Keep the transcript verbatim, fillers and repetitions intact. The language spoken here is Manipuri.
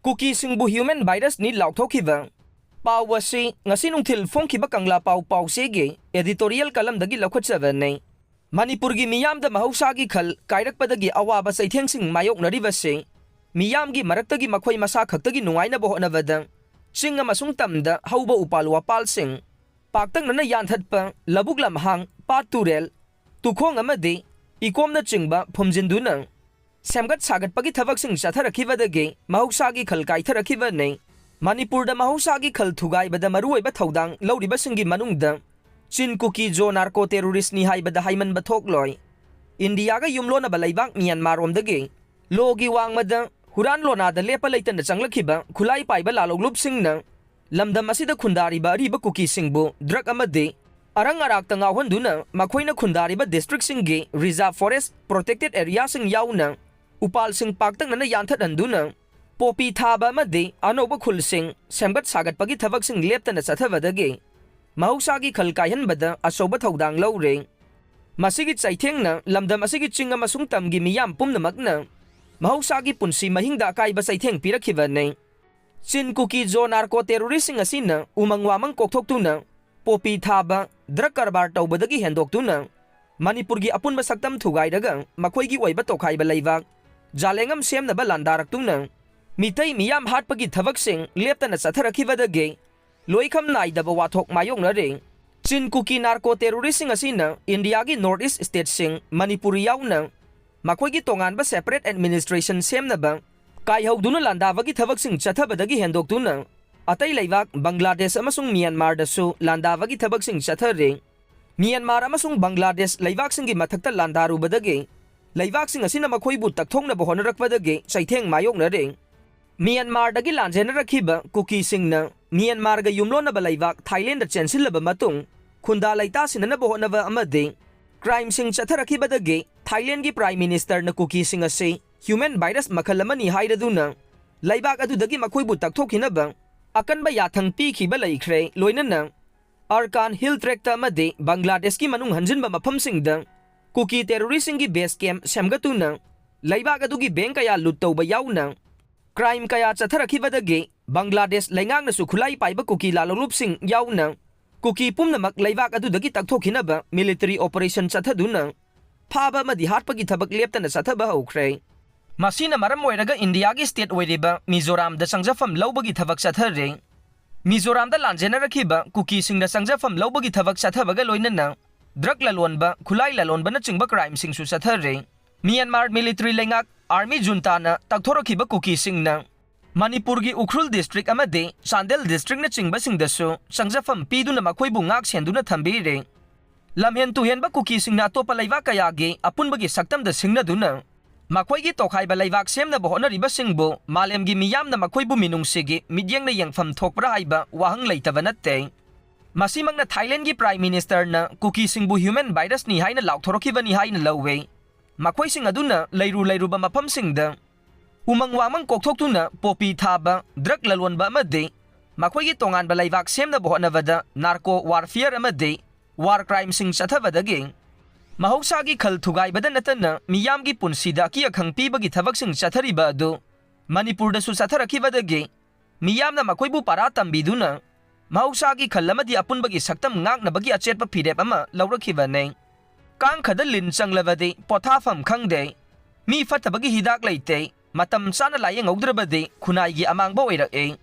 ꯀꯨꯀꯤꯁꯤꯡꯕꯨ human virusꯅꯤ ꯂꯥꯎꯊꯣꯛꯈꯤꯕ꯫ ꯄꯥꯎ ꯑꯁꯤ ꯉꯁꯤ ꯅꯨꯡꯊꯤꯜ ꯐꯣꯡꯈꯤꯕ ꯀꯪꯂꯥ ꯄꯥꯎ ꯄꯥꯎꯆꯦꯒꯤ editorial columnꯗꯒꯤ ꯂꯧꯈꯠꯆꯕꯅꯤ꯫ ꯃꯅꯤꯄꯨꯔꯒꯤ ꯃꯤꯌꯥꯝꯗ ꯃꯍꯧꯁꯥꯒꯤ ꯈꯜ ꯀꯥꯏꯔꯛꯄꯗꯒꯤ ꯑꯋꯥꯕ ꯆꯩꯊꯦꯡꯁꯤꯡ ꯃꯥꯌꯣꯛꯅꯔꯤꯕꯁꯤ ꯃꯤꯌꯥꯝꯒꯤ ꯃꯔꯛꯇꯒꯤ ꯃꯈꯣꯏ ꯃꯁꯥ ꯈꯛꯇꯒꯤ ꯅꯨꯡꯉꯥꯏꯅꯕ ꯍꯣꯠꯅꯕꯗ ꯆꯤꯡ ꯑꯃꯁꯨꯡ ꯇꯝꯗ ꯍꯧꯕ ꯎꯄꯥꯜ ꯋꯥꯄꯥꯜꯁꯤꯡ ꯄꯥꯛꯇꯛꯅꯅ ꯌꯥꯟꯊꯠꯄ, ꯂꯧꯕꯨꯛ ꯂꯝꯍꯥꯡ, ꯄꯥꯠ ꯇꯨꯔꯦꯜ, ꯇꯨꯈꯣꯡ ꯑꯃꯗꯤ ꯏꯀꯣꯝꯅꯆꯤꯡꯕ ꯐꯨꯝꯖꯤꯟꯗꯨꯅ ꯁꯦꯝꯒꯠ ꯁꯥꯒꯠꯄꯒꯤ ꯊꯕꯛꯁꯤꯡ ꯆꯠꯊꯔꯛꯈꯤꯕꯗꯒꯤ ꯃꯍꯧꯁꯥꯒꯤ ꯈꯜ ꯀꯥꯏꯊꯔꯛꯈꯤꯕꯅꯤ꯫ ꯃꯅꯤꯄꯨꯔꯗ ꯃꯍꯧꯁꯥꯒꯤ ꯈꯜ ꯊꯨꯒꯥꯏꯕꯗ ꯃꯔꯨꯑꯣꯏꯕ ꯊꯧꯗꯥꯡ ꯂꯧꯔꯤꯕꯁꯤꯡꯒꯤ ꯃꯅꯨꯡꯗ ꯆꯤꯟ ꯀꯨꯀꯤ ꯖꯣ ꯅꯥꯔꯀꯣ ꯇꯦꯔꯣꯔꯤꯁꯅꯤ ꯍꯥꯏꯕꯗ ꯍꯥꯏꯃꯟꯕ ꯊꯣꯛꯂꯣꯏ꯫ ꯏꯟꯗꯤꯌꯥꯒ ꯌꯨꯝꯂꯣꯟꯅꯕ ꯂꯩꯕꯥꯛ ꯃ꯭ꯌꯥꯟꯃꯥꯔꯔꯣꯝꯗꯒꯤ ꯂꯣꯒꯤ ꯋꯥꯡꯃꯗ ꯍꯨꯔꯥꯟ ꯂꯣꯅꯥꯗ ꯂꯦꯞꯄ ꯂꯩꯇꯅ ꯆꯪꯂꯛꯈꯤꯕ ꯈꯨꯠꯂꯥꯏ ꯄꯥꯏꯕ ꯂꯥꯂꯣꯛꯂꯨꯞꯁꯤꯡꯅ ꯂꯝꯗꯝ ꯑꯁꯤꯗ ꯈꯨꯟꯗꯥꯔꯤꯕ ꯑꯔꯤꯕ ꯀꯨꯀꯤꯁꯤꯡꯕꯨ drug ꯑꯃꯗꯤ ꯑꯔꯪ ꯑꯔꯥꯛꯇ ꯉꯥꯎꯍꯟꯗꯨꯅ ꯃꯈꯣꯏꯅ ꯈꯨꯟꯗꯥꯔꯤꯕ districtꯁꯤꯡꯒꯤ reserve forest protected areaꯁꯤꯡ ꯌꯥꯎꯅ ꯎꯄꯥꯜꯁꯤꯡ ꯄꯥꯛꯇꯛꯅꯅ ꯌꯥꯟꯊꯠꯍꯟꯗꯨꯅ ꯄꯣꯄꯤ ꯊꯥꯕ ꯑꯃꯗꯤ ꯑꯅꯧꯕ ꯈꯨꯜꯁꯤꯡ ꯁꯦꯝꯒꯠ ꯁꯥꯒꯠꯄꯒꯤ ꯊꯕꯛꯁꯤꯡ ꯂꯦꯞꯇꯅ ꯆꯠꯊꯕꯗꯒꯤ ꯃꯍꯧꯁꯥꯒꯤ ꯈꯜ ꯀꯥꯏꯍꯟꯕꯗ ꯑꯆꯧꯕ ꯊꯧꯗꯥꯡ ꯂꯧꯔꯦ꯫ ꯃꯁꯤꯒꯤ ꯆꯩꯊꯦꯡꯅ ꯂꯝꯗꯝ ꯑꯁꯤꯒꯤ ꯆꯤꯡ ꯑꯃꯁꯨꯡ ꯇꯝꯒꯤ ꯃꯤꯌꯥꯝ ꯄꯨꯝꯅꯃꯛꯅ ꯃꯍꯧꯁꯥꯒꯤ ꯄꯨꯟꯁꯤ ꯃꯍꯤꯡꯗ ꯑꯀꯥꯏꯕ ꯆꯩꯊꯦꯡ ꯄꯤꯔꯛꯈꯤꯕꯅꯤ꯫ ꯆꯤꯟ ꯀꯨꯀꯤ ꯖꯣ ꯅꯥꯔꯀꯣ ꯇꯦꯔꯣꯔꯤꯁꯁꯤꯡ ꯑꯁꯤꯅ ꯎꯃꯪ ꯋꯥꯃꯪ ꯀꯣꯛꯊꯣꯛꯇꯨꯅ ꯄꯣꯄꯤ ꯊꯥꯕ, drug ꯀꯔꯕꯥꯔ ꯇꯧꯕꯗꯒꯤ ꯍꯦꯟꯗꯣꯛꯇꯨꯅ ꯃꯅꯤꯄꯨꯔꯒꯤ ꯑꯄꯨꯟꯕ ꯁꯛꯇꯝ ꯊꯨꯒꯥꯏꯔꯒ ꯃꯈꯣꯏꯒꯤ ꯑꯣꯏꯕ ꯇꯣꯈꯥꯏꯕ ꯂꯩꯕꯥꯛ ꯖꯥꯂꯦꯡꯉꯝ ꯁꯦꯝꯅꯕ ꯂꯥꯟꯗꯥꯔꯛꯇꯨꯅ ꯃꯤꯇꯩ ꯃꯤꯌꯥꯝ ꯍꯥꯠꯄꯒꯤ ꯊꯕꯛꯁꯤꯡ ꯂꯦꯞꯇꯅ ꯆꯠꯊꯔꯛꯈꯤꯕꯗꯒꯤ ꯂꯣꯏꯈꯝ ꯅꯥꯏꯗꯕ ꯋꯥꯊꯣꯛ ꯃꯥꯌꯣꯛꯅꯔꯦ꯫ ꯆꯤꯟ ꯀꯨꯀꯤ ꯅꯥꯔꯀꯣ ꯇꯦꯔꯣꯔꯤꯁꯁꯤꯡ ꯑꯁꯤꯅ ꯏꯟꯗꯤꯌꯥꯒꯤ North East stateꯁꯤꯡ ꯃꯅꯤꯄꯨꯔ ꯌꯥꯎꯅ ꯃꯈꯣꯏꯒꯤ ꯇꯣꯉꯥꯟꯕ separate administration ꯁꯦꯝꯅꯕ ꯀꯥꯏꯍꯧꯗꯨꯅ ꯂꯥꯟꯗꯥꯕꯒꯤ ꯊꯕꯛꯁꯤꯡ ꯆꯠꯊꯕꯗꯒꯤ ꯍꯦꯟꯗꯣꯛꯇꯨꯅ ꯑꯇꯩ ꯂꯩꯕꯥꯛ ꯕꯪꯒ꯭ꯂꯥꯗꯦꯁ ꯑꯃꯁꯨꯡ ꯃ꯭ꯌꯥꯟꯃꯥꯔꯗꯁꯨ ꯂꯥꯟꯗꯥꯕꯒꯤ ꯊꯕꯛꯁꯤꯡ ꯆꯠꯊꯔꯦ꯫ ꯃ꯭ꯌꯥꯟꯃꯥꯔ ꯑꯃꯁꯨꯡ ꯕꯪꯒ꯭ꯂꯥꯗꯦꯁ ꯂꯩꯕꯥꯛꯁꯤꯡꯒꯤ ꯃꯊꯛꯇ ꯂꯥꯟꯗꯥꯔꯨꯕꯗꯒꯤ ꯂꯩꯕꯥꯛꯁꯤꯡ ꯑꯁꯤꯅ ꯃꯈꯣꯏꯕꯨ ꯇꯛꯊꯣꯛꯅꯕ ꯍꯣꯠꯅꯔꯛꯄꯗꯒꯤ ꯆꯩꯊꯦꯡ ꯃꯥꯌꯣꯛꯅꯔꯦ꯫ ꯃ꯭ꯌꯥꯟꯃꯥꯔꯗꯒꯤ ꯂꯥꯟꯖꯦꯟꯅꯔꯛꯈꯤꯕ ꯀꯨꯀꯤꯁꯤꯡꯅ ꯃ꯭ꯌꯥꯟꯃꯥꯔꯒ ꯌꯨꯝꯂꯣꯟꯅꯕ ꯂꯩꯕꯥꯛ ꯊꯥꯏꯂꯦꯟꯗ ꯆꯦꯟꯁꯤꯜꯂꯕ ꯃꯇꯨꯡ ꯈꯨꯟꯗꯥ ꯂꯩꯇꯥꯁꯤꯟꯅꯅꯕ ꯍꯣꯠꯅꯕ ꯑꯃꯗꯤ crimeꯁꯤꯡ ꯆꯠꯊꯔꯛꯈꯤꯕꯗꯒꯤ ꯊꯥꯏꯂꯦꯟꯒꯤ Prime Ministerꯅ ꯀꯨꯀꯤꯁꯤꯡ ꯑꯁꯤ human virus ꯃꯈꯜ ꯑꯃꯅꯤ ꯍꯥꯏꯔꯗꯨꯅ ꯂꯩꯕꯥꯛ ꯑꯗꯨꯗꯒꯤ ꯃꯈꯣꯏꯕꯨ ꯇꯛꯊꯣꯛꯈꯤꯅꯕ ꯑꯀꯟꯕ ꯌꯥꯊꯪ ꯄꯤꯈꯤꯕ ꯂꯩꯈ꯭ꯔꯦ꯫ ꯂꯣꯏꯅꯅ ꯑꯔꯀꯥꯟ Hill Tractꯇ ꯑꯃꯗꯤ ꯕꯪꯒ꯭ꯂꯥꯗꯦꯁꯀꯤ ꯃꯅꯨꯡ ꯍꯟꯖꯤꯟꯕ ꯃꯐꯝꯁꯤꯡꯗ ꯀꯨꯀꯤ terroristꯁꯤꯡꯒꯤ base camp ꯁꯦꯝꯒꯠꯇꯨꯅ ꯂꯩꯕꯥꯛ ꯑꯗꯨꯒꯤ bank ꯀꯌꯥ loot ꯇꯧꯕ ꯌꯥꯎꯅ Crime ꯀꯌꯥ ꯆꯠꯊꯔꯛꯈꯤꯕꯗꯒꯤ ꯕꯪꯒ꯭ꯂꯥꯗꯦꯁ ꯂꯩꯉꯥꯛꯅꯁꯨ ꯈꯨꯠꯂꯥꯏ ꯄꯥꯏꯕ ꯀꯨꯀꯤ ꯂꯥꯂꯣꯡꯂꯨꯞꯁꯤꯡ ꯌꯥꯎꯅ ꯀꯨꯀꯤ ꯄꯨꯝꯅꯃꯛ ꯂꯩꯕꯥꯛ ꯑꯗꯨꯗꯒꯤ ꯇꯛꯊꯣꯛꯈꯤꯅꯕ military operation ꯆꯠꯊꯗꯨꯅ ꯐꯥꯕ ꯑꯃꯗꯤ ꯍꯥꯠꯄꯒꯤ ꯊꯕꯛ ꯂꯦꯞꯇꯅ ꯆꯠꯊꯕ ꯍꯧꯈ꯭ꯔꯦ꯫ ꯃꯁꯤꯅ ꯃꯔꯝ ꯑꯣꯏꯔꯒ ꯏꯟꯗꯤꯌꯥꯒꯤ state ꯑꯣꯏꯔꯤꯕ ꯃꯤꯖꯣꯔꯥꯝꯗ ꯆꯪꯖꯐꯝ ꯂꯧꯕꯒꯤ ꯊꯕꯛ ꯆꯠꯊꯔꯦ꯫ ꯃꯤꯖꯣꯔꯥꯝꯗ ꯂꯥꯟꯖꯦꯟꯅꯔꯛꯈꯤꯕ ꯀꯨꯀꯤꯁꯤꯡꯅ ꯆꯪꯖꯐꯝ ꯂꯧꯕꯒꯤ ꯊꯕꯛ ꯆꯠꯊꯕꯒ ꯂꯣꯏꯅꯅ drug ꯂꯂꯣꯟꯕ, ꯈꯨꯠꯂꯥꯏ ꯂꯂꯣꯟꯕꯅꯆꯤꯡꯕ crimeꯁꯤꯡꯁꯨ ꯆꯠꯊꯔꯦ꯫ ꯃ꯭ꯌꯥꯟꯃꯥꯔ military ꯂꯩꯉꯥꯛ army juntaꯅ ꯇꯛꯊꯣꯔꯛꯈꯤꯕ ꯀꯨꯀꯤꯁꯤꯡꯅ ꯃꯅꯤꯄꯨꯔꯒꯤ ꯎꯈ꯭ꯔꯨꯜ district ꯑꯃꯗꯤ ꯆꯥꯟꯗꯦꯜ districtꯅꯆꯤꯡꯕꯁꯤꯡꯗꯁꯨ ꯆꯪꯖꯐꯝ ꯄꯤꯗꯨꯅ ꯃꯈꯣꯏꯕꯨ ꯉꯥꯛ ꯁꯦꯟꯗꯨꯅ ꯊꯝꯕꯤꯔꯦ꯫ ꯂꯝꯍꯦꯟ ꯇꯨꯍꯦꯟꯕ ꯀꯨꯀꯤꯁꯤꯡꯅ ꯑꯇꯣꯞꯄ ꯂꯩꯕꯥꯛ ꯀꯌꯥꯒꯤ ꯑꯄꯨꯟꯕꯒꯤ ꯁꯛꯇꯝꯗ ꯁꯤꯡꯅꯗꯨꯅ ꯃꯈꯣꯏꯒꯤ ꯇꯣꯈꯥꯏꯕ ꯂꯩꯕꯥꯛ ꯁꯦꯝꯅꯕ ꯍꯣꯠꯅꯔꯤꯕꯁꯤꯡꯕꯨ ꯃꯥꯂꯦꯝꯒꯤ ꯃꯤꯌꯥꯝꯅ ꯃꯈꯣꯏꯕꯨ ꯃꯤꯅꯨꯡꯁꯤꯒꯤ ꯃꯤꯠꯌꯦꯡꯅ ꯌꯦꯡꯐꯝ ꯊꯣꯛꯄ꯭ꯔꯥ ꯍꯥꯏꯕ ꯋꯥꯍꯪ ꯂꯩꯇꯕ ꯅꯠꯇꯦ꯫ ꯃꯁꯤꯃꯛꯅ ꯊꯥꯏꯂꯦꯟꯒꯤ Prime Ministerꯅ ꯀꯨꯀꯤꯁꯤꯡꯕꯨ human virusꯅꯤ ꯍꯥꯏꯅ ꯂꯥꯎꯊꯣꯔꯛꯈꯤꯕꯅꯤ ꯍꯥꯏꯅ ꯂꯧꯋꯦ꯫ ꯃꯈꯣꯏꯁꯤꯡ ꯑꯗꯨꯅ ꯂꯩꯔꯨ ꯂꯩꯔꯨꯕ ꯃꯐꯝꯁꯤꯡꯗ ꯎꯃꯪ ꯋꯥꯃꯪ ꯀꯣꯛꯊꯣꯛꯇꯨꯅ ꯄꯣꯄꯤ ꯊꯥꯕ, drug ꯂꯂꯣꯟꯕ ꯑꯃꯗꯤ ꯃꯈꯣꯏꯒꯤ ꯇꯣꯉꯥꯟꯕ ꯂꯩꯕꯥꯛ ꯁꯦꯝꯅꯕ ꯍꯣꯠꯅꯕꯗ narco warfare ꯑꯃꯗꯤ war crimeꯁꯤꯡ ꯆꯠꯊꯕꯗꯒꯤ ꯃꯍꯧꯁꯥꯒꯤ ꯈꯜ ꯊꯨꯒꯥꯏꯕꯗ ꯅꯠꯇꯅ ꯃꯤꯌꯥꯝꯒꯤ ꯄꯨꯟꯁꯤꯗ ꯑꯀꯤ ꯑꯈꯪ ꯄꯤꯕꯒꯤ ꯊꯕꯛꯁꯤꯡ ꯆꯠꯊꯔꯤꯕ ꯑꯗꯨ ꯃꯅꯤꯄꯨꯔꯗꯁꯨ ꯆꯠꯊꯔꯛꯈꯤꯕꯗꯒꯤ ꯃꯤꯌꯥꯝꯅ ꯃꯈꯣꯏꯕꯨ ꯄꯥꯔꯥ ꯇꯝꯕꯤꯗꯨꯅ ꯃꯍꯧꯁꯥꯒꯤ ꯈꯜ ꯑꯃꯗꯤ ꯑꯄꯨꯟꯕꯒꯤ ꯁꯛꯇꯝ ꯉꯥꯛꯅꯕꯒꯤ ꯑꯆꯦꯠꯄ ꯐꯤꯔꯦꯞ ꯑꯃ ꯂꯧꯔꯛꯈꯤꯕꯅꯤ꯫ ꯀꯥꯡꯈꯗ ꯂꯤꯟ ꯆꯪꯂꯕꯗꯤ ꯄꯣꯊꯥꯐꯝ ꯈꯪꯗꯦ꯫ ꯃꯤ ꯐꯠꯇꯕꯒꯤ ꯍꯤꯗꯥꯛ ꯂꯩꯇꯦ꯫ ꯃꯇꯝ ꯆꯥꯅ ꯂꯥꯌꯦꯡꯍꯧꯗ꯭ꯔꯕꯗꯤ ꯈꯨꯟꯅꯥꯏꯒꯤ ꯑꯃꯥꯡꯕ ꯑꯣꯏꯔꯛꯏ꯫